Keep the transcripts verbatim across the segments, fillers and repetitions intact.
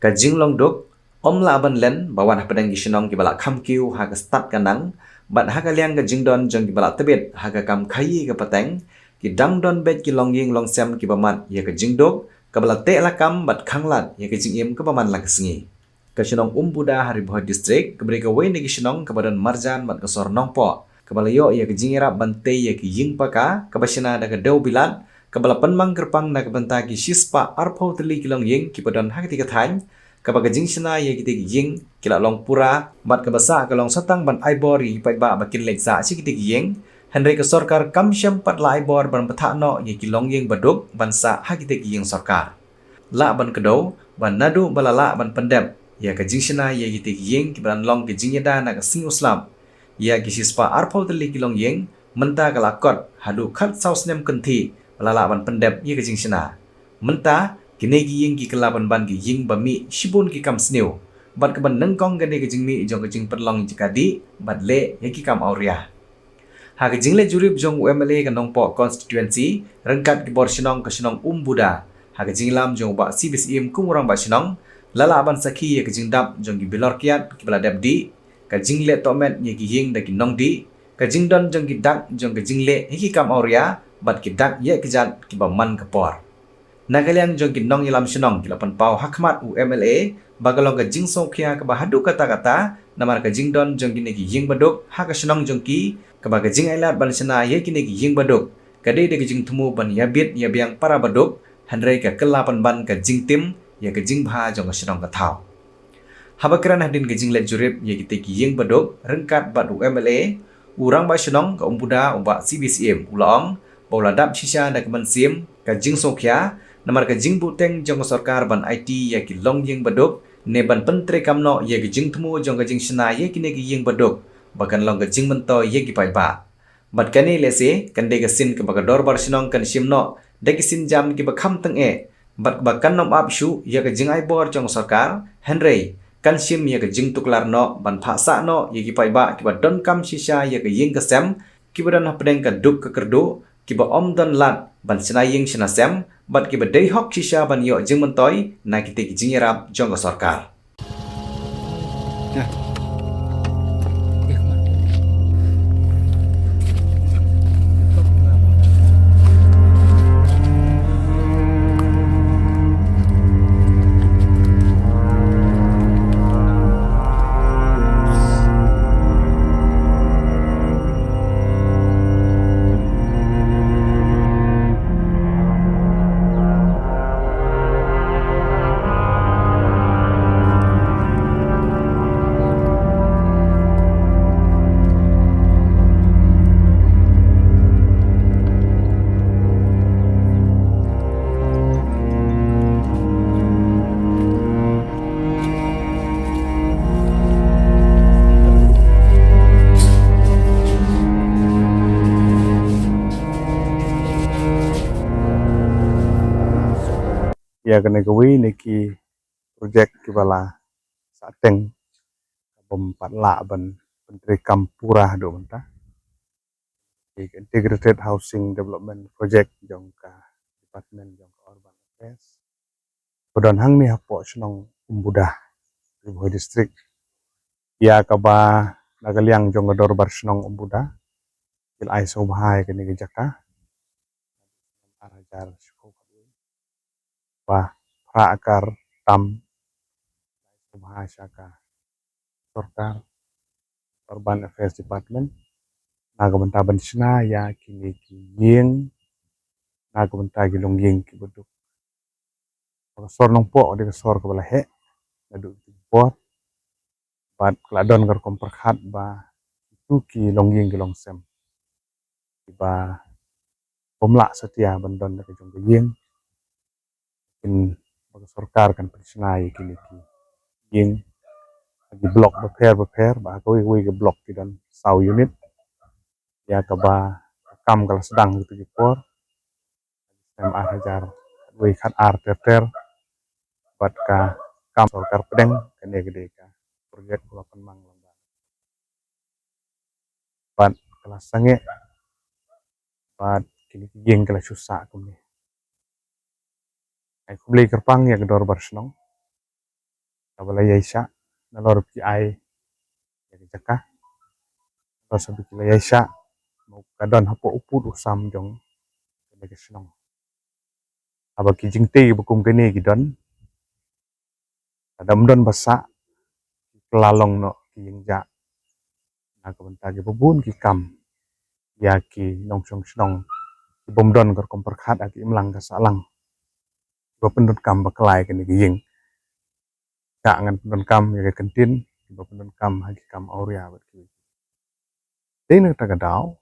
Ka jinglong duk ym lah ban len ba wat hapdeng ki shnong kiba la kham kiew ha ka stad ka nang bad ha ka liang ka jingdon jong kiba la tbit ha ka kam khaii ka pateng, ki dang don beit ki longïing longsem kiba mad ïa ka jingduk kaba la teh lakam bad khanglad ïa ka jingim kaba man la ka sngi. Ka shnong Umbuda ha Ri Bhoi District kaba dei kawei na ki shnong kaba don marjan bad ka sor Nongpoh, kaba la ïoh ïa ka jingïarap ban tei ïa ka ïing paka kaba shna da ka dew bilat, kaba la pynmang kyrpang na ka bynta ki shispah arphew tylli ki longïing kiba don ha katei ka thaiñ, kaba ka jingshna ïa kitei ki ïing ki la long pura bad kaba sah ka long satang ban ai bor ïa ki paidbah ba kin leit sah sha kitei ki ïing. Hynrei ka sorkar kam shym pat la ai bor ban bthah noh ïa ki longïing ba duk ban sah ha kitei ki ïing sorkar. Lah ban kdew ba naduh ba la lah ban pyndep ïa ka jingshna ïa kitei ki ïing kiba dang long ka jingïada na ka sngi u slap ïa ki shispah arphew tylli ki longïing, mynta ka la kot haduh khatsaw snem kynthih ba la lah ban pyndep ïa ka jingshna. Mynta kine ki ïing ki kylla pynban ki ïing ba mih shibun ki kam sniew bad kaba nyngkong ka dei ka jingmih jong ka jingpynlong jaka dih bad leh ïa ki kam awria. Ha ka jingleit jurip jong u M L A ka Nongpoh constituency ryngkat ki bor shnong ka shnong Umbuda, ha ka jingïalam jong u Bah C B Syiem kum u rangbah shnong, la lah ban sakhi ïa ka jingdap jong ki bilor kiad kiba la dep dih, ka jingleh tohmet ïa ki ïing da ki nongdih, ka jingdon jong ki dak jong ka jingleh ïa ki kam awria bad ki dak ïakjat kiba man ka por. Na ka liang jong ki nongïalam shnong ki la pynpaw ha khmat u M L A ba ka long ka jingsngewkhia kaba haduh katta katta namar ka jingdon jong kine ki ïing ba duk ha ka shnong jong ki, kaba ka jingailad ban shna ïa kine ki ïing ba duk ka dei da ka jingthmu ban ïabit ïabiang para ba duk, hynrei ka kylla pynban ka jingtim ïa ka jingbha jong ka shnong ka thaw. Haba kren hadien ka jingleit jurip ïa kitei ki ïing ba duk ryngkat bad u M L A, u rangbah shnong ka Umbuda u Bah C B Syiem u la ong ba u la dap shisha da ka mynsiem ka jingsngewkhia namar ka jingbuhteng jong ka sorkar ban aiti ïa ki longïing ba duk ne ban pyntreikam noh ïa ka jingthmu jong ka jingshna ïa kine ki ïing ba duk ba kan long ka jingmyntoi ïa ki paidbah. Bad kane lehse kan dei ka sien kaba ka dorbar shnong kan shim noh da ki sienjam kiba kham tyngeh bad kaba kan ym ap shuh ïa ka jingai bor jong ka sorkar, hynrei kan shim ïa ka jingtuklar noh ban phah sah noh ïa ki paidbah kiba donkam shisha ïa ka ïing ka sem, kiba don hapdeng ka duk ka kyrduh, kiba ym don lad ban shna ïing shna sem bad kiba dei hok shisha ban ïoh jingmyntoi na kitei ki jingïarap jong ka sorkar. Ïa kane kawei na ki projek kiba la sah teng, bym pat lah ban pyntreikam pura haduh mynta. Ki Integrated Housing Development Project jong ka Department jong ka Urban Affairs, ba don hangne hapoh shnong Umbuda, Ri Bhoi District. Ïa kaba na ka liang jong ka dorbar shnong Umbuda ki la ai sngewbha ïa kane ka jaka. Ar hajar shiphew khatwei ba phra akar tam sngewbha sha ka sorkar, Urban Affairs Department, na ka bynta ban shna ïa kine ki ïing, na ka bynta ki longïing kiba duk. Ka sor Nongpoh ka dei ka sor kaba la heh naduh ki por, bad ka la don ka rukom pyrkhat ba kitu ki longïing ki longsem kiba bym lah satia ban don da ka jong ka ïing, kin ba ka sorkar kan pynshna ïa kine ki ïing ha ki block bapher bapher, ba ha kawei kawei ka block ki don saw unit. Ïa kaba ka kam ka la sdang ha kitu ki por. Snem ar hajar khatwei khatar ter ter, bad ka kam sorkar pdeng, kane ka dei ka projek kaba pynmang lang ba bad ka la sangeh, bad kine ki ïing ki la shu sah kumne. Ai khublei kyrpang ïa ka dorbar shnong Kaba la ïaishah nalor ba ki ai ïa ka jaka, nalor sa ba ki la ïaishah, mo ka don hapoh u pud u sam jong kane ka shnong. Haba ki jingtei ba kum kane ki don, lada ym don ba sah, ki la long noh ki ïing jah na ka bynta kiba bun ki kam ïa ki nongshong shnong kiba ym don ka rukom pyrkhat ha ka imlang ka sahlang, kiba pyndonkam bakla ïa kane ka ïing. Ka ngan pyndonkam ïa ka kyntien, kiba pyndonkam ha ki kam awria bad ki. Dei na kata ka daw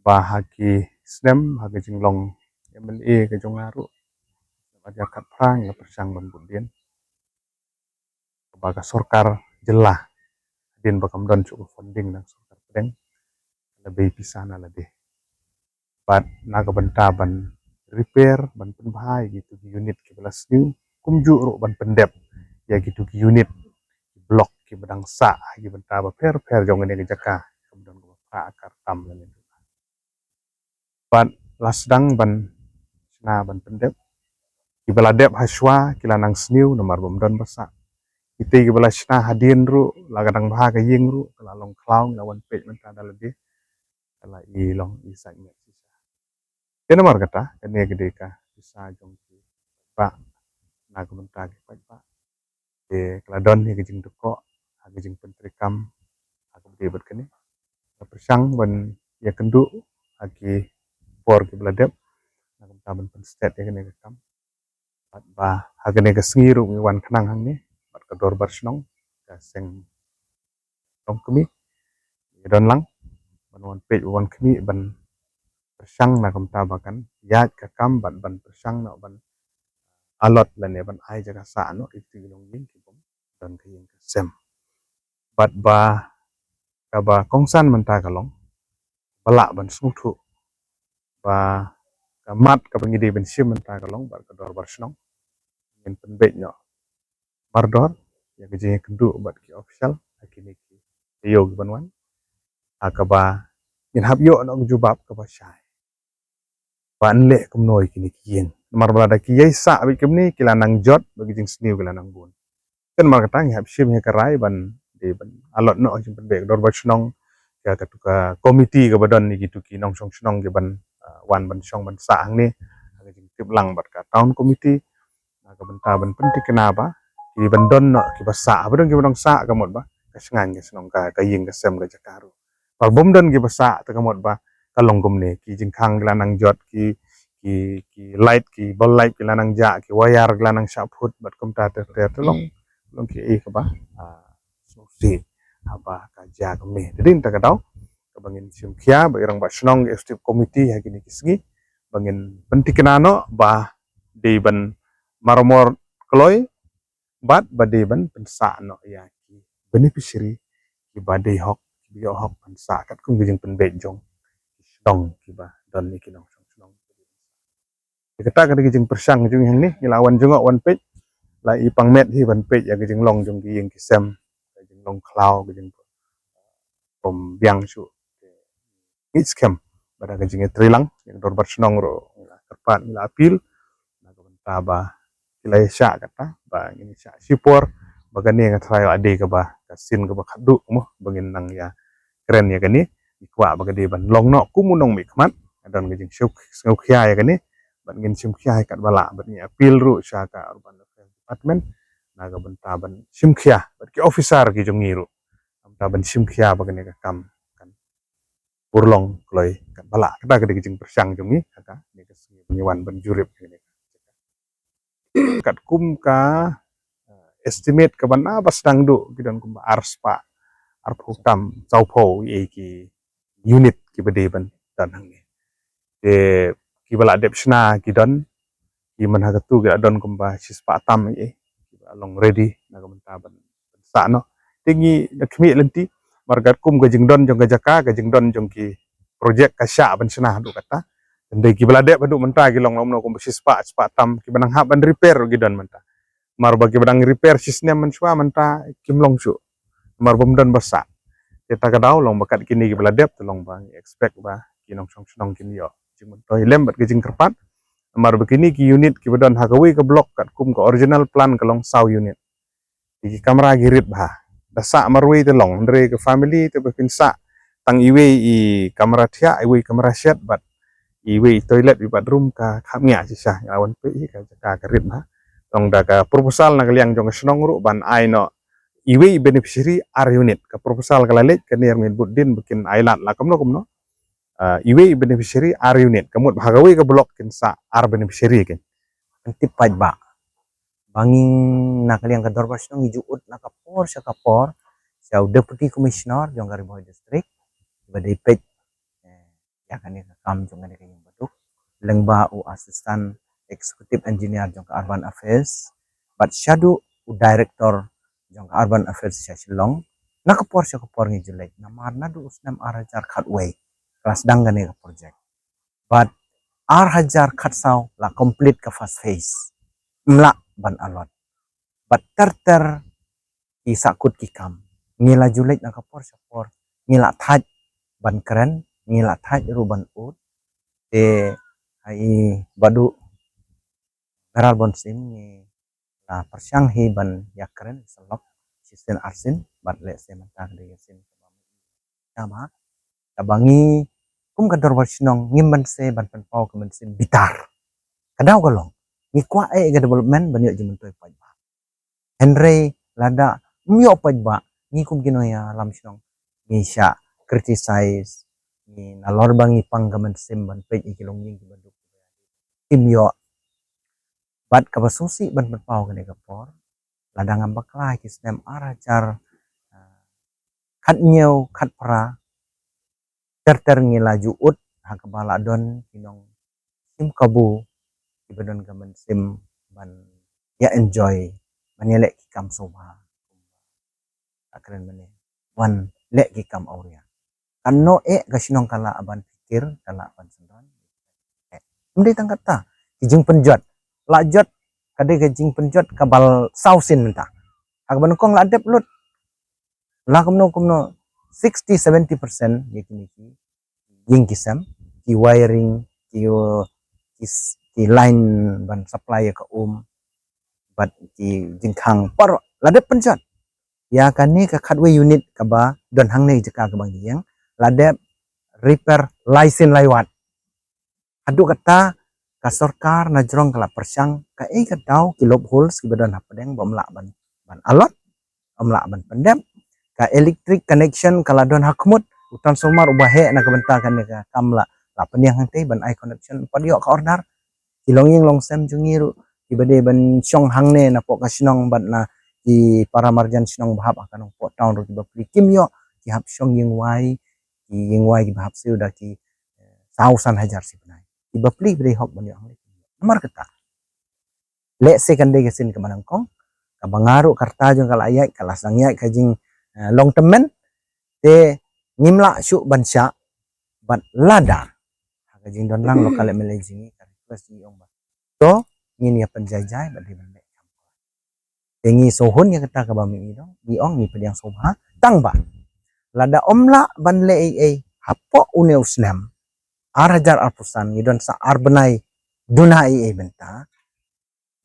ba ha ki snem ha ka jinglong M L A ka jong nga ruh, ba ka khatphra nga pyrshang ban bud dien ba ka sorkar jylla, dien ba kam don shuh ka funding na sorkar pdeng, la bei pisa na lade. Bad na ka bynta ban repair, ban pynbha ïa kitu ki unit kiba la sniew, kumjuh ruh ban pyndep ïa kitu ki unit, ki block kiba dang sah ha ki bynta bapher bapher jong kane ka jaka, kam don kaba phra akar tam lane. Bad la sdang ban shna ban pyndep. Kiba la dep ha shuwa ki la nang sniew namar ba ym don ba sah. Kitei kiba la shna hadien ruh, la ka dang bha ka ïing ruh, ka la long khlaw, ngi la wan peit mynta da lade, ka la i long i sait met shisha. Te namar kata, kane ka dei ka pisa jong ki paidbah, na ka bynta ki paidbah. Te ka la don ïa ka jingdukok ha ka jingpyntreikam ha kaba dei bad kane. Nga pyrshang ban ïakynduh ha ki por kiba la dep na ka bynta ban pynstet ïa kane ka kam. Bad ba ha kane ka sngi ruh ngi wan khnang hangne bad ka dorbar shnong, ka seng Longkmie, ngi don lang ban wan peit, wan khmih, ban pyrshang na ka bynta ba kan ïaid ka kam bad ban pyrshang noh ban allot lane ban ai jaka sah noh ïa kitu ki longïing kiba ym don ka ïing ka sem. Bad ba kaba kongsan mynta ka long ba lah ban sngewthuh ba ka mat kaba ngi dei ban shim mynta ka long bad ka dorbar shnong ngin pynbeit noh mardor ïa ka jingïakynduh bad ki official ha kine ki taïew kiban wan, ha kaba ngin hap ïoh noh ka jubab kaba shai ba yn leh kumno ïa kine ki ïing. Namar ba lada ki ïai sah beit kumne, ki la nang jot bad ki jingsniew ki la nang bun. Te namar kata ngi hap shim ïa ka rai ban dei ban allot noh jingpynbeit ka dorbar shnong ïa katu ka komiti kaba don ïa kitu ki nongshong shnong kiban, ah, wan ban shong ban sah hangne ha ka jingtip lang bad ka town committee. Na ka bynta ban pynthikna ba kiban don noh kiba sah, haba don kiba dang sah ka mut ba ka shngaiñ ka shnong, ka, ka ïing ka sem, ka jaka ruh. Bad bym don kiba sah te ka mut ba ka long kumne, ki jingkhang ki la nang jot, ki, ki, ki light, ki bulb light ki la nang jah, ki wire ki la nang shah phut bad kumta ter ter, te long, long ki ei kaba, ah, sngewsih haba ka jia kumne. Te dei na kata ka daw kaba ngin shim khia bad i rangbah shnong, executive committee ha kine ki sngi ba ngin pynthikna noh ba dei ban marmor kloi bad ba dei ban pynsah noh ïa ki beneficiary kiba dei hok, kiba ïoh hok ban sah katkum ki jingpynbeit jong ki shnong kiba don ïa ki nongshong shnong. Ïa kata ka dei ka jingpyrshang jong ngi hangne, ngi la wan jngoh wan peit, la i pang met hi ban peit ïa ka jinglong jong ki ïing ki sem, ka jinglong khlaw, ka jing pom biang shuh. Ngi skhem ba da ka jingïatreilang ïa ka dorbar shnong ruh ngi la kyrpad, ngi la appeal na ka bynta ba ki la ïashah kata ba ngin ïashah shipor ba kane nga tharai la dei kaba ka sien kaba khatduh mo ba ngin nang ïakren ïa kane. Ngi kwah ba ka dei ban long noh kum u nongmihkhmat, ka don ka jingsngew, sngewkhia ïa kane bad ngin shim khia ïa katba lah bad ngi appeal ruh sha ka Urban Affairs Department na ka bynta ban shim khia bad ki officer ki jong ngi ruh na ka bynta ban shim khia ba kane ka kam kan urlong kloi katba lah. Kata ka dei ka jingpyrshang jong ngi ha kane ka sngi ba ngi wan ban jurip ïa kane. Katkum ka, eh, estimate kaba na ba sdang duh ki don kumba arspah arphew tam sawphew ïa ki unit kiba dei ban don hangne. Te kiba la dep shna ki don, ki man ha katu ki la don kumba shispah tam ïa kiba la long ready na ka bynta ban sah noh. Te ngi da khmih lynti namar katkum ka jingdon jong ka jaka, ka jingdon jong ki project ka shah ban shna haduh kata. Tang dei kiba la dep haduh mynta ki long long kumba shispah, shispah tam, kiba nang hap ban repair ruh ki don mynta. Namar ba kiba dang repair shisnem mynshuwa mynta kim long shuh namar bym don ba sah. Te ta ka daw long ba kat kine kiba la dep te long ba ngi expect ba ki nongshong shnong kin ïoh jingmyntoi lem bad ka jingkyrpad. Namar ba kine ki unit kiba don ha kawei ka block katkum ka original plan ka long saw unit. Ki kamra ki rit bha. Da sah marwei te long, hynrei ka family te ba phin sah tang iwei i kamra thiah, iwei kamra shet bad iwei i toilet, i bathroom ka kham ngiah shisha. Nga wan peit hi ka jaka ka rit bha. Tang da ka proposal na ka liang jong ka shnong ruh ban ai noh iwei i beneficiary ar unit. Ka proposal ka la leit, kane mynta bud dien ba kin ai lad la kumno kumno. Ah, iwei i beneficiary ar unit. Ka mut ba ha kawei ka block kin sah ar beneficiary kin. Kan tip paidbah ba ngi na ka liang ka dorbar shnong ngi ju ud na ka por sha ka por sha u Deputy Commissioner jong ka Ri Bhoi District ba dei peit, eh, ïa kane ka kam jong kane ka ïing baduk, lyngba u Assistant Executive Engineer jong ka Urban Affairs bad shaduh u Director jong ka Urban Affairs sha Shillong. Na ka por sha ka por ngi ju leit, namar naduh u snem ar hajar khatwei ka la sdang kane ka project. Bad ar hajar khatsaw la complete ka first phase. Ym lah ban allot. Bad ter ter ki sahkut ki kam. Ngi la ju leit na ka por sha por. Ngi la thait ban kren, ngi la thait ruh ban ud. Te ha i baduh General Bun Sim ngi la pyrshang hi ban ïakren sa lok shisien arsien bad lehse mynta ka dei ka sien kaba, kaba ngi kum ka dorbar shnong ngim banse ban pynpaw ka mynsiem bitar. Ka daw ka long, ngi kwah eh ka development ban ïoh jingmyntoi paidbah. Hynrei lada ym ïoh paidbah, ngi kum ki nongïalam shnong ngi shah criticize, ngi nalor ba ngi pang ka mynsiem ban peit ïa ki longïing kiba duk, kim ïoh. Bad kaba sngewsih ban pynpaw kane ka por, lada ngam bakla, ki snem ar hajar, ah, khathynñiew khatphra, ter ter ngi la ju ud ha kaba la don ki nongshim kabu kiba don ka mynsiem ban ïa enjoy, ban ïaleh ki kam sngewbha. Ka kren mynne, wan leh ki kam awria. Kan noh eh ka shnong ka lah ban pyrkhat, ka lah ban synran. Eh, ym dei tang kata, ki jingpynjot. La jot, ka dei ka jingpynjot kaba saw sien mynta. Ha kaba nyngkong la dep lut. La kumno kumno sixty seventy percent ïa kine ki ïing ki sem, ki wiring, ki, ki, ki line ban supply ïa ka um bad ki jingkhang, por la dep pynjot. Ïa kane ka khatwei unit kaba don hangne jaka kaba ngi ïeng, la dep repair lai sien lai wat. Haduh kata ka sorkar na jrong ka la pyrshang kaei ka daw, ki loopholes kiba don hapdeng ba ym lah ban, ban allot, ym lah ban pyndep. Ka electric connection ka la don ha khmut, u transformer uba heh na ka bynta kane ka kam la, la pynïeng hangtei ban ai connection, ym pat ïoh ka order. Ki longïing longsem jong ngi ruh kiba dei ban shong hangne na poh ka shnong bad na ki para marjan shnong ba hap ha ka Nongpoh town ruh kiba plie kim ïoh, ki hap shong ïing wai, ki ïing wai kiba hap siew da ki, eh, saw san hajar shi bnai. Kiba plie ba dei hok ban ïoh hangne. Namar kata, lehse kan dei ka sien kaba nyngkong, kaba nga ruh ka rta jong ka la ïaid, ka la sdang ïaid ka jing, eh, long tymmen, te ngim lah shuh ban shah, bad lada ha ka jingdon lang local M L A jong ngi ka request jong ngi ong ba to ngin ïa pynjai jai bad dei ban leh. Te ngi sngewhun ïa kata kaba mynta ngi ong, ngi pdiang sngewbha, tang ba lada ym lah ban leh ei ei hapoh une u snem ar hajar arphew san, ngi don sa ar bnai duna ei ei mynta.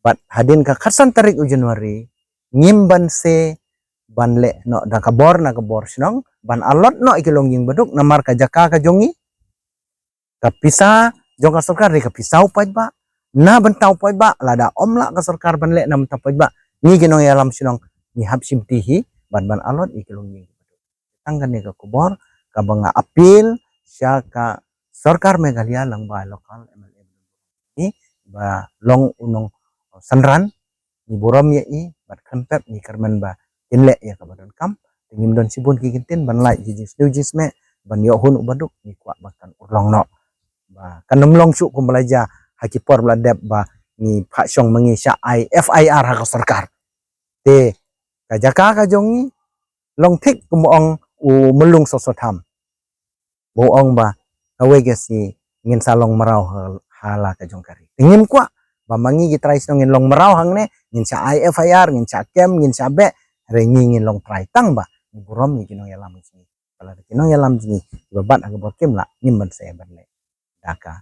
Bad hadien ka khatsan tarik u January ngim banse ban leh noh da ka bor na ka bor shnong ban allot noh ïa ki longïing baduk, namar ka jaka ka jong ngi, ka pisa jong ka sorkar dei ka pisa u paidbah. Na bynta u paidbah, lada ym lah ka sorkar ban leh na bynta u paidbah, ngi ki nongïalam shnong ngi hap shimti hi ban, ban allot ïa ki longïing. Tang kane ka khubor kaba nga appeal sha ka sorkar Meghalaya lyngba local M L A, ba long u nongsynran, ngi burom ïa i bad kynpep, ngi kyrmen ba kin leh ïa kaba donkam. Te ngim don shibun ki kyntien ban lait ki jingsniew jingsmeh, ban ïoh hun u baduk, ngi kwah ba kan urlong noh. Ba kan ym long shuh kumba la jia ha ki por ba la dep ba ngi phah shong ma ngi shah ai F I R ha ka sorkar. Te ka jaka ka jong ngi long thik kumba ong u Myllung Soso Tham. Ba u ong ba kawei ka sngi ngin sa long mraw ha, ha la ka jong ka ri. Te ngim kwah ba ma ngi ki trai shnong ngin long mraw hangne, ngin shah ai F I R, ngin shah kem, ngin shah beh, hynrei ngi ngin long trai, tang ba ngi burom ïa ki nongïalam jong ngi. Ba lada ki nongïalam jong ngi kiba bat ha ka bor kim lah, ngim banse ban leh da ka